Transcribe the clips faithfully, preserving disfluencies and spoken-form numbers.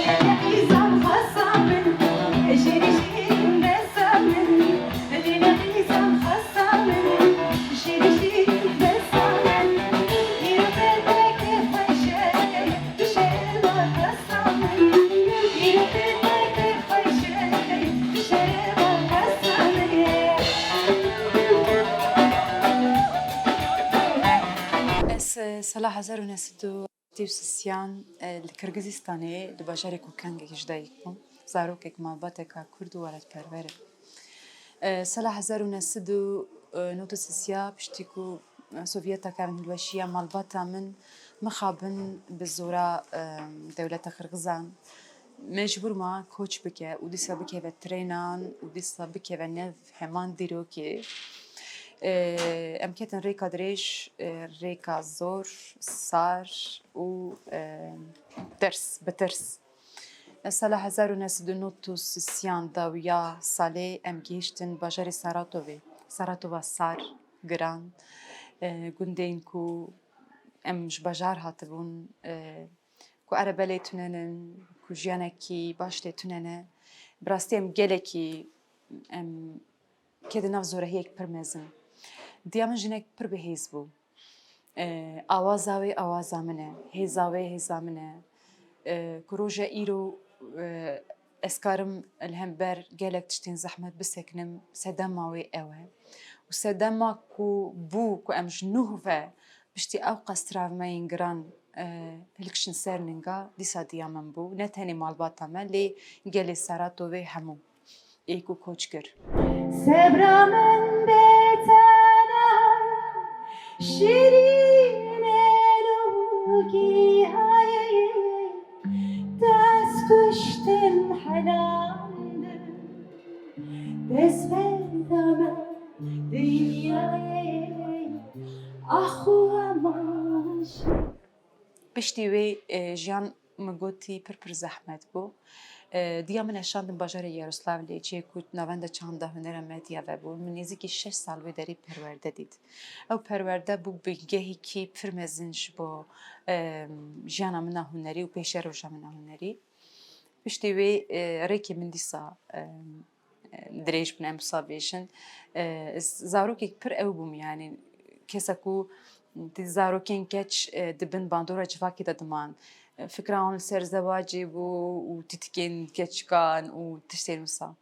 Xîzan xasa min, şêrî şîrîn besa min, lê ne xîzan xasa min, şêrî şîrîn besa min. Îro pêtekê xweşe, tu şêrîn xasa min. Îro pêtekê xweşe, tu şêrîn xasa min. Ez, e, sala hezar û neh sed û Tî û sisiyan, e, li Kirgizistanê, li bajarê Kokengê ji dayik bûm. Zarokek malbateka Kurd û welatperwer im. E, sala hezar û neh sed û nod û sisiya piştî ku, e, Sovyeta kevin hilweşiya malbata min mixabin bi zora, e, dewleta Qirgizan mecbûr ma koç bike û dîsa bikeve trênan û dîsa bikeve nev heman dîrokê. E, em ketin rêka dirêj, e, rêka zor, sar û, e, tirs, bi tirs. Sala hezar û neh sed û nod û sisiyan dawiya salê em gihiştin bajarê Saratovê. Saratova sar, giran, e, gundên ku em ji bajar hatibûn, e, ku erebelê tune ne, ku jiyanekî baş tê tune ne. Bi rastî em gelekî, em ketin nav zorehiyek pir mezin. Diya min jinek pir bi hêz bû. E, awaza wê awaza min e, hêza wê hêza min e. E, ku roja îro, e, ez karim li hember gelek tiştên zehmet bisekinim, sedema wê ew e. Û sedema ku bû ku em ji nû ve piştî ew qas travmayên giran, e, hilkiştin ser ninga, dîsa diya min bû. Ne tenê malbata me, lê gelê Saratovê hemû ê ku koç kir. Sebra min bê tena, şîrînê lûkî hayê, dest kuştin helandin, dest berdame dinyayê, ax û amaş. Piştî wê, e, jiyan min gotî pir pir zehmet bû. E, diya min ez şandim bajarê Yaroslavlê, cihê ku navenda çanda hunera medya vebû. Min nêzîkî şeş sal wê derê perwerde dît. Ew perwerde bû bingehekî pir mezin ji bo, e, jiyana min a hunerî û pêşeroja min a hunerî. Piştî wê, e, rêkê min dîsa, e, dirêj bûn, em wisa bêjin. E, ez zarokek pir ew bûm, yanî kesa ku di zarokên keç, e, di bin bandora civakê de diman. E, fikra wan li ser zewacê bû û tîtikên keçikan û tiştên wisa.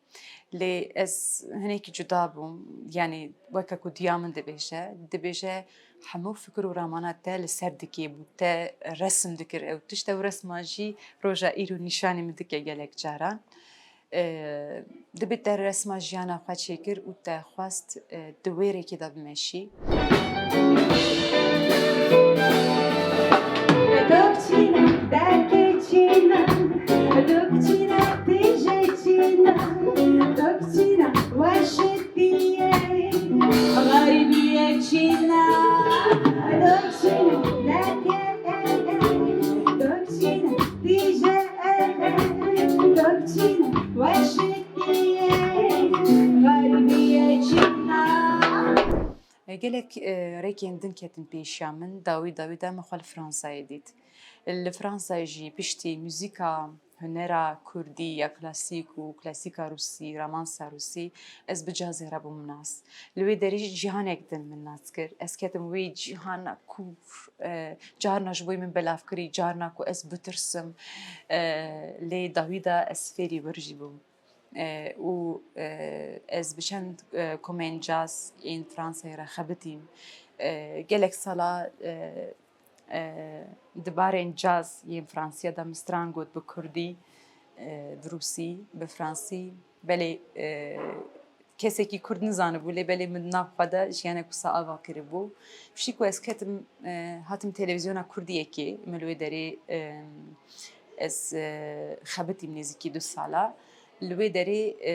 Lê ez hinekî cuda bûm, yanî weke ku diya min dibêje, dibêje hemû fikir û ramana te li ser dikê bû, te resim dikir ew tişt, ew resma jî roja îro nîşanî min dike gelek caran. E, dibê te resma jiyana xwe çêkir û te xwest, e, di wê rêkê de bimeşî. Dokçîna, derkê çîna, dokçîna, tîje çîna, dokçîna, weşitiye, xerîbiye çîna, dokçîna, derkê, dokçîna, tîje, dokçîna, weşitiye, xerîbiye çîna. Gelek, e, rêkên din ketin pêşiya min, dawî dawî de min xwe li Fransayê dît. Li Fransayê jî piştî muzîka, hunera kurdî ya klasîk û klasîka rûsî, romansa rûsî, ez bi cazê re bûm nas. Li wê derê jî cîhanek din min nas kir. Ez ketim wê cîhana ku, e, carna ji bo min belavkirî, carna ku ez bitirsim, e, lê dawî de ez fêrî wir jî bûm. E, û, e, ez bi çend, e, komên caz ên Fransayê re xebitîm. E, gelek sala, e, e, di barên caz yên Fransiya de min stran got bi kurdî, e, bi rûsî, bi fransî. Belê, e, kesekî kurd nizanibû, lê belê min nav xwe de jiyanek wisa ava kiribû. Piştî ku ez ketim, e, hatim televîzyona kurdiyekê, min li wê derê, e, ez, e, xebitîm nêzîkî du sala. Li wê derê, e,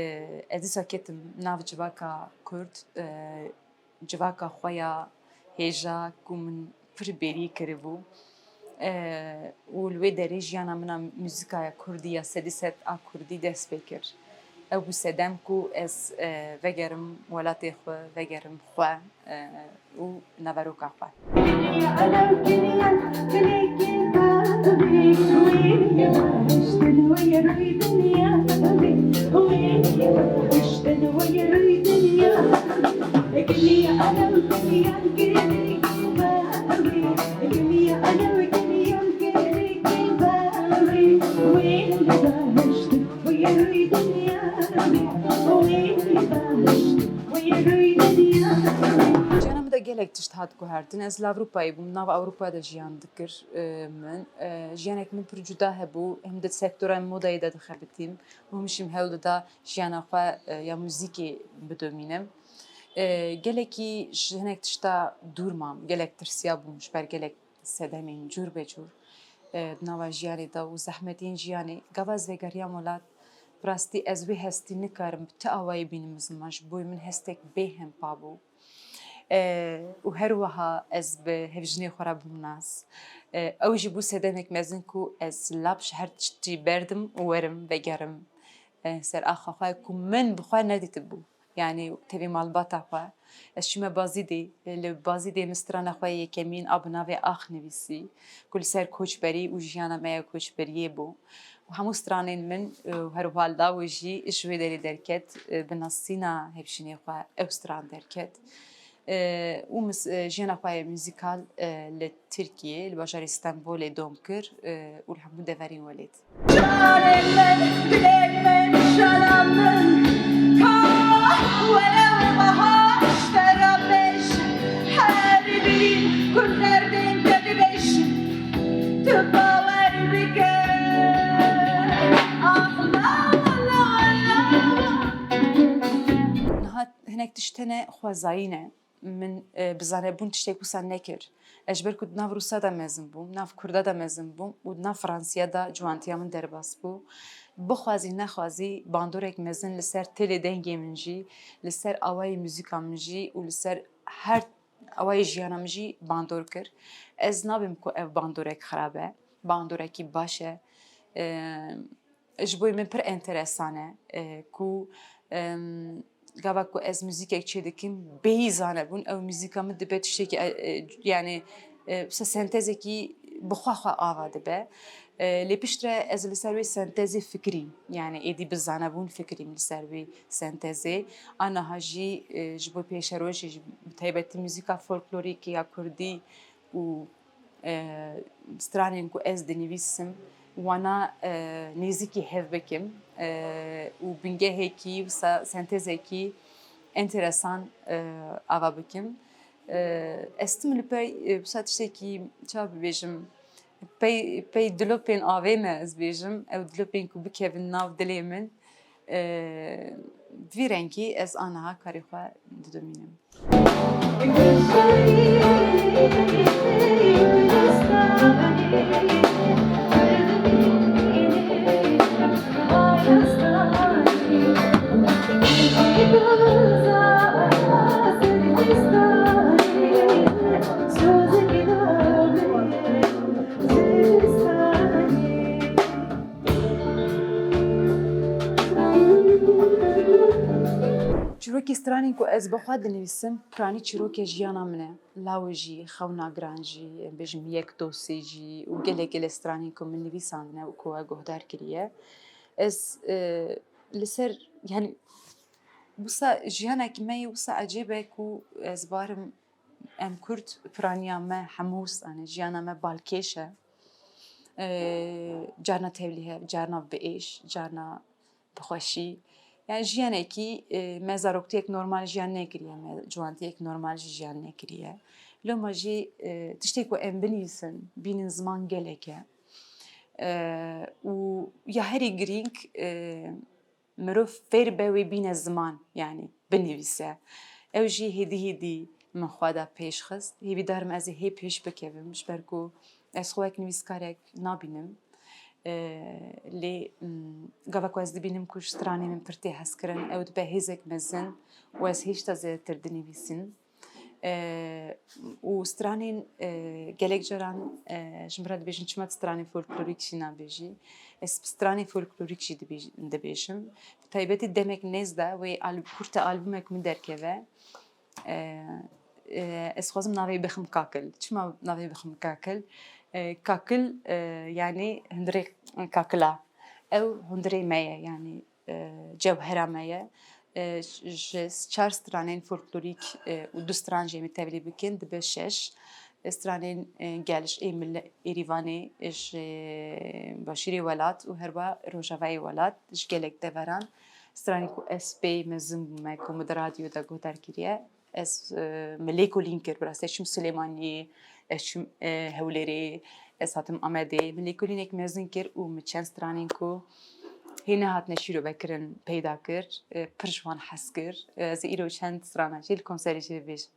ez dîsa ketim nav civaka kurd, e, civaka xwe ya hêja ku min pir bêrî kiribû. E, û li wê derê jiyana min a muzîkaya kurdî ya sedî sed a kurdî dest pê kir. Ew bû sedem ku ez, e, vegerim welatê xwe, vegerim xwe, e, û naveroka xwe. Guhertin, ez li Ewropayê bûm, nava Ewropa de jiyan dikir, e, min. E, jiyanek min pir cuda hebû, him di sektora modayê de dixebitîm, him jî min hewl dida jiyana xwe, e, ya muzîkê bidomînim. E, gelekî ji hinek tişta dûr mam, gelek tirsiya bûm ji ber gelek sedemên cûr be cûr, e, di nava jiyanê de û zehmetên jiyanê. Gava ez vegeriyam welat, bi rastî ez wê hestî nikarim bi ti awayî bînim ziman, ji bo min hestek bêhempa bû. E, û her wiha ez bi hevjinê xwe re bûm nas. E, ew jî bû sedemek mezin ku ez lap ji her tiştî berdim û werim, vegerim, e, ser axa xwe ku min bi xwe nedîtibû. Yanî tevî malbata xwe. Ez çûme Bazîdê, li Bazîdê min strana xwe yekemîn a bi navê Ax nivîsî, ku li ser koçberî û jiyana me ya koçberiyê bû. Û hemû stranên min, e, û her wiha li dawî jî ji wê derê derket, e, bi nasîna hevjînê xwe ew stran derket. E, û mis-, e, jiyana xwe ya muzîkal, e, li Tirkiyê, li bajarê Stenbolê dom kir, e, û li hemû deverên welêt. Canê min, dilê min, jana min, ka were û meha ji te re bêjim, her bîn ku derdên te dibêjim, tu bawer bike. Ah, la, la, la, la. Niha hinek tişt tene xwezayî ne. Min, e, bi zanebûn tiştek wisa nekir. Ez ji ber ku di nav Rûsa de mezin bûm, nav Kurda de mezin bûm û di nav Fransiya de ciwantiya min derbas bû. Bixwazî nexwazî bandorek mezin li ser têlê dengê min jî, li ser awayê muzîka min jî û li ser her awayê jiyana min jî bandor kir. Ez nabêm ku ev bandorek xirab e, bandorekî baş e. E, ji bo min pir enteresan e, e, ku, em, gava ku ez muzîkek çêdikim, bêyî zanebûn, ew muzîka min dibe tiştekî, e, e, yanî, e, wisa sentezekî bi xwe xwe ava dibe. E, lê piştre ez li ser wê sentezê fikirîm, yanî êdî bi zanebûn fikirîm li ser wê sentezê. A niha jî, e, ji bo pêşerojê jî, bi taybetî muzîka folklorîk ya kurdî û e, stranên ku ez dinivîsim, wana, e, nêzîkî hev bikim, e, û bingehekî wisa sentezekî enteresan, e, ava bikim. E, ez tim li pey, e, wisa tiştekî, çawa bibêjim, pey, pey dilopên avê me ez bêjim, ew dilopên ku bikevin nav dilê min, e, vî rengî ez aniha karê xwe didomînim. Çîrokê stranên ku ez bi xwe dinivîsim, piranî çîrokê jiyana min e. Lawê jî, xewna giran jî, em bêjim yek dosê jî û gelek gelek stranên ku min nivîsandine û ku we guhdar kiriye. Ez, e, li ser, yanî, wisa jiyanekî me yê wisa ecêb e ku ez barim em Kurd piraniya me hemû wisa ne, jiyana me balkêş e. E, carna tevlîhev, carna bi êş, carna bi xweşî. Yani jiyanekî, e, me zaroktiyek normal jiyan nekiriye, me ciwantiyek normal jî jiyan nekiriye. Loma jî, e, tiştê ku em binivîsin, bînin ziman gelek e. E, û ya herî girîng, e, mirov fêr be wê bîne ziman, yani binivîse. Ew jî hêdî hêdî min xwe de pêş xist. Hêvîdar im ez ê hê pêş bikevim, ji ber ku ez xwe wek nivîskarek nabînim. E, lê, m, gava ku ez dibînim ku ji stranê min pir tê hezkirin, ew dibe hêzek mezin û ez hêşta zêdetir dinivîsim. E, û stranên, e, gelek caran, e, ji min re dibêjin, çima tu stranên folklorîk jî nabêjî? Ez stranên folklorîk jî dibêj-, dibêjim. Bi taybetî demek nêz de wê al-, kurte albûmek min derkeve. E, e, ez xwazim navê bixim Kakil. Çima navê bixim Kakil? E, Kakil, e, yanî hundirê kakila. Ew hundirê me ye, yanî, e, cewhera me ye. E, ji çar stranên folklorîk, e, û du stran jî em ê tevlî bikin, dibe şeş. E, stranên, e, gel ji ê mil-, Êrîvanê, ji başûrê welat û herwa rojavayê welat, ji gelek deveran. Stranên ku ez pê mezin bûme, ku min di radyo de guhdar kiriye, Ez e, min lêkolîn kir, bi rastî ez çûm Silêmaniyê, ez çûm e, Hewlêrê, ez hatim Amedê. Min lêkolînek mezin kir û min çend stranên ku hê nehatine şîrove kirin peyda kir. E, pir ji wan hez kir. E, ez ê îro çend strana jî li konserê jî bibêjim.